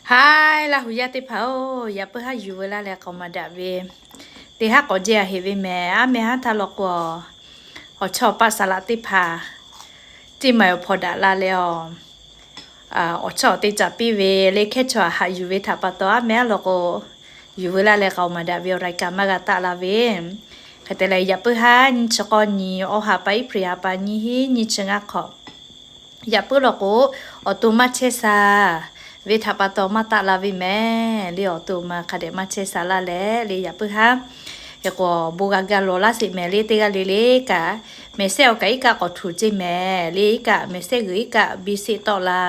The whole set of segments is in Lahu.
Haiˉ laˇ hui yaˇ teˇ hpaˍ-oˬ, yaꞈ puiˉ haˉ yuˬ veu laˇ leh k'aoˍ maˍ daꞈ ve teˇ haˉ k'awꞈ jehˇ a heꞈ ve mehˍ. Aˉ meh haˉ htaˇ law k'o, awˬ chawˇ awˬ paˆ saˍ laꞈ teˇ hpaˍ ceˇ maˬ awˬ hpawnˬ daꞈ la leh, awˬ chawˇ awˬ te caˍ piˇ ve le hkehˉ chaw haꞈ yuˬ ve htaꞈ pa taw, aˉ meh haˉ law k'o, yuˬ veu laˇ leh k'aoˍ maˍ daꞈ ve awˬ รายการ maˇ g'a taˆ la ve. Hk'e te leh, yaꞈ puiˉ haˉ nyiˇ chi k'awˇ nyi, awˬ ha pa April ha pa nyiˇ hinˉ nyiˇ chi ngaˇ hk'awꞈ, yaꞈ puiˉ law k'o, awˬ to maˇ chehˇ sha ve htaꞈ pa taw maˇ taˆ la ve mehˍ le. Awˬ to ma hk'a dehꞈ maˇ chehˇ sha laˇ leh le, yaꞈ puiˉ haˉ hk'e k'o bon g'a gaˇ lawˬ laˇ sheˍ mehˍ le. Teˇ g'aˇ le le kaꞈ, mehˍ sehˉ awˬ kaꞈ iˉ kaˆ k'awꞈ htuꞈ ceˇ mehˍ le. Iˉ kaˆ mehˍ sehˉ g'uiˬ iˉ kaˆ biˇ sheˆ tawˆ la,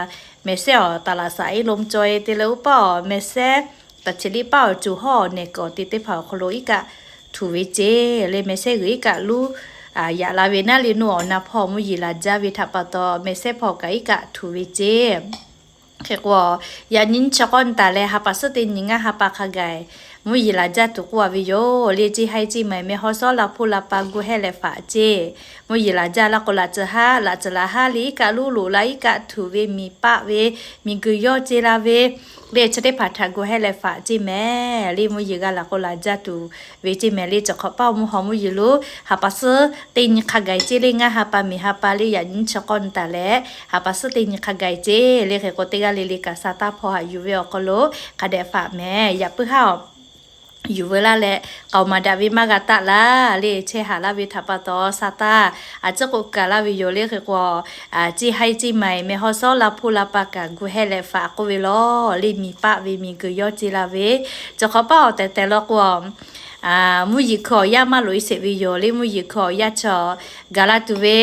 mehˍ sehˉ awˬ taˍ laꞈ saˍ iˉ lo caweh te leh, uˉ paˆ awˬ mehˍ sehˉ taˍ cheˍ liˇ paˆ awˬ cuˬ hawˉ awˬ nehˬ kuiˬ awˬ te teˇ hpaˍ awˬ hk'aw lo iˉ kaˆ htuꞈ ve ceˇ le. Mehˍ sehˉ g'uiˬ iˉ kaˆ luˉ yaꞈ la ve naˉ le, nuˇ awˬ na hpawˇ mvuhˇ yeˬ laˬ jaˇ ve htaꞈ pa taw, mehˍ sehˉ hpawˇ kaꞈ iˉ kaˆ htuꞈ ve ceˇ. Hk'e k'o, yaꞈ nyi nyiˇ chi k'awˇ nyi taˍ leh, ha pa suhˉ teˇ nyi ngaˇ ha pa hk'a gaˬ mvuhˇ yeˬ laˬ jaˇ tuˬ k'oˆ a ve yoˬ le. Ceˇ haiˉ ceˇ maˬ mehˆ hawˉ sawˉ la hpuˇ la pa gu hehˇ leh faꞈ ceˇ. Mvuhˇ yeˬ laˬ jaˇ laˇ k'o, laꞈ tcuh haˉ, laꞈ tcuh laˬ haˉ le iˉ kaˆ luˉ loꞈ la iˉ kaˆ htuꞈ ve, miˬ paˆ ve, miˬ guiˬ yawˇ ceˇ la ve le, chi teˇ hpaˍ htaꞈ gu hehˇ leh faꞈ ceˇ mehˍ le. Mvuhˇ yeˬ g'a laˬ k'o laˬ jaˇ tuˬ ve ceˇ mehˍ le. Chi hk'awꞈ paˆ awˬ mvuhˇ haw mvuhˇ yeˬ lo ha pa suhˉ teˇ nyi hk'a gaˬ ceˇ le. Ngaˇ ha pa miˬ ha pa le, yaꞈ nyi nyiˇ chi k'awˇ nyi taˍ leh, ha pa suhˉ teˇ nyi hk'a gaˬ ceˇ le. Hk'e k'o, teˇ g'aˇ le le kaꞈ sa taˇ hpawˇ haꞈ yuˬ ve awˬ hk'aw lo hk'a dehꞈ faꞈ mehˍ. Yaꞈ puiˉ haˉ yuˬ veu laˇ leh k'aoˍ maˍ daꞈ ve maˇ g'a taˆ laˇ le. Chehˇ haꞈ laˇ ve htaꞈ pa taw, sa taˇ a ciˉ k'oˆ kaˬ laˇ ve yoˬ le. Hk'e k'o, ceˇ haiˉ ceˇ maˬ mehˆ hawˉ sawˉ la hpuˇ la pa kaꞈ gu hehˇ leh faꞈ k'oˆ ve lawˬ le. Miˬ paˆ ve, miˬ guiˬ yawˇ ceˇ la ve, chi hk'awꞈ paˆ awˬ tehˬ tehˬ law k'o, mvuhˇ yeˬ hkui awˬ yanˇ maˇ loꞈ e sheˍ ve yoˬ le. Mvuhˇ yeˬ hkui awˬ yanˇ chaw gaˬ la tuˬ ve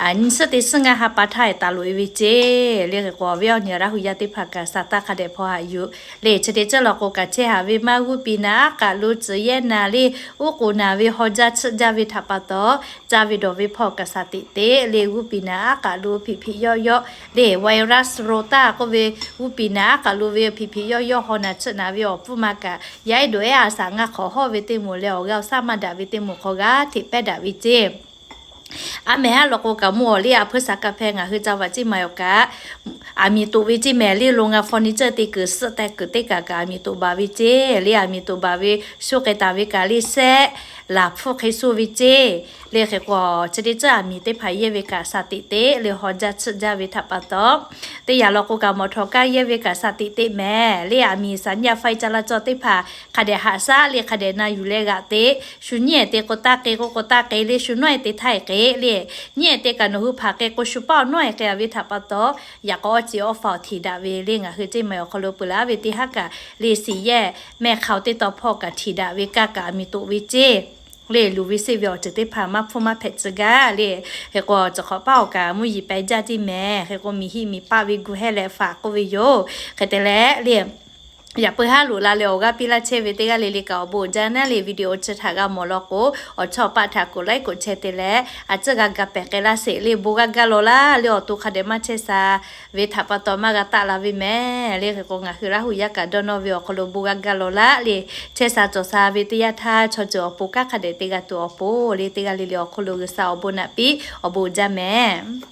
nyiˇ suhˉ teˇ suhˉ ngaˇ ha pa htaˇ taˍ loꞈ e ve ceˇ le. Hk'e k'o, awˬ viˉ awˬ nyi Laˇ hu yaˇ teˇ hpaˍ kaꞈ sa taˇ hk'a dehꞈ hpawˇ haꞈ yuˬ le. Chi te ceuˬ law k'o kaꞈ, chehˇ haꞈ ve maˇ g'uˇ piˍ naˍ aˉ k'aꞈ lo tcuh yehˇ naˍ le, uˉ k'oˍ naˍ ve haw jaˇ tsuhˆ jaˇ ve htaꞈ pa taw, caˇ ve dawˬ ve hpawˇ kaꞈ sa teꞈ teꞈ le. G'uˇ piˍ naˍ aˉ k'aꞈ lo hpiꞈ hpiꞈ yawˆ yawˆ le, virus Rota k'oˆ ve, g'uˇ piˍ naˍ aˉ k'aꞈ lo ve hpiꞈ hpiꞈ yawˆ yawˆ haw naˍ tsuhˆ naˍ ve awˬ pfuhˇ ma kaꞈ, yaˇ ehˉ dawˬ ehˉ a saˍ ngaˇ hk'awꞈ hawˇ ve teˇ moˍ leh awˬ g'aˇ awˬ shaˉ maˇ daꞈ ve teˇ moˍ hk'aw g'a hteꞈ pehˇ daꞈ ve ceˇ. Aˉ meh haˉ law k'o kaꞈ, mvuhˇ awˬ liˇ a hpuiˇ sa kaˇ hpehˇ ngaˬ hui caˇ vaꞈ ceˇ maˬ awˬ kaꞈ, aˬ miˍ toꞈ ve ceˇ mehˍ le. Lo ngaˬ furniture te kuiˬ suhˆ teh kuiˬ teˇ kaꞈ kaꞈ aˬ miˍ toꞈ baˬ ve ceˇ le. Aˬ miˍ toꞈ baˬ ve shu hk'e taˍ ve kaꞈ le, sehˉ laˬ hpfuhˇ hk'e suh ve ceˇ le. Hk'e k'o, chi teˇ ceuˬ aˬ miˍ teˇ hpaˍ yehˇ ve kaꞈ sa teꞈ teꞈ le. Haw jaˇ tsuhˆ jaˇ ve htaꞈ pa taw, teˇ yanˇ law k'o kaꞈ mawˬ htawˍ kaˇ yehˇ ve kaꞈ sa teꞈ teꞈ mehˍ le. Aˬ miˍ saˍ nyi a faiˇ ca la cawˇ teˇ hpaˍ hk'a dehꞈ haꞈ shaˉ le, hk'a dehꞈ na yuˬ leh g'aꞈ te. Shu nyiˉ ehˍ te k'o taˇ k'e k'o k'o taˇ k'e le, shu nawˉ ehˍ te htaˇ ehˍ k'e le. Nyiˉ ehˍ te kaꞈ nawˬ hui hpaˍ k'e k'o, shu paˆ awˬ nawˉ ehˍ k'e a ve htaꞈ pa taw, yaꞈ k'aw awˇ ce awˇ fa awˬ htiˍ daꞈ ve le. Ngaˬ hui ceˇ maˬ awˬ hk'aw lo peuˬ laˬ ve teˇ haˉ kaꞈ le, siˍ yehˇ mehˆ hk'aoˍ teˇ taw hpawˇ kaꞈ htiˍ daꞈ ve kaˇ kaꞈ aˬ miˍ toꞈ ve ceˇ le. Luˬ ve seˆ ve awˬ ceuˬ teˇ hpaˍ maˇ hpfuhˇ maˇ hpehꞈ tcuh gaˇ le. Hk'e k'o, chi hk'awꞈ paˆ awˬ kaꞈ mvuhˇ yeˬ pehˍ jaˇ ceˇ mehˍ. Hk'e k'o, miˬ hiˆ miˬ paˆ ve gu hehˇ leh faꞈ k'oˆ ve yoˬ. Hk'e te leh le, yaꞈ puiˉ haˉ loꞈ la leh awˬ g'aˇ piˇ laˇ chehˇ ve teˇ g'aˇ le le kaꞈ awˬ bon uiˍ jaˇ naˉ le. Video chi htaꞈ g'a mawˬ law k'o, awˬ chawˇ awˬ paˆ htaꞈ กดไลค์ กดแชร์ te leh, a ciˉ g'a ga pehˍ k'ai laˇ sheˍ le. Bon g'a gaˇ lawˬ laˇ le. Awˬ to hk'a dehꞈ maˇ chehˇ sha ve htaꞈ pa taw maˇ g'a taˆ la ve mehˍ le. Hk'e k'o, ngaˬ hui Laˇ hu yaˇ kaꞈ dawˇ nawˇ ve awˬ hk'aw lo bon g'a gaˇ lawˬ laˇ le. Chehˇ sha cawˬ sha ve teˇ yanˇ htaˇ, chaw ceuˬ awˬ pon kanˉ hk'a dehꞈ te g'a tuˬ awˬ pon le, teˇ g'aˇ le le awˬ hk'aw lo G'uiˬsha awˬ bon naꞈ piˇ awˬ bon uiˍ jaˇ mehˍ.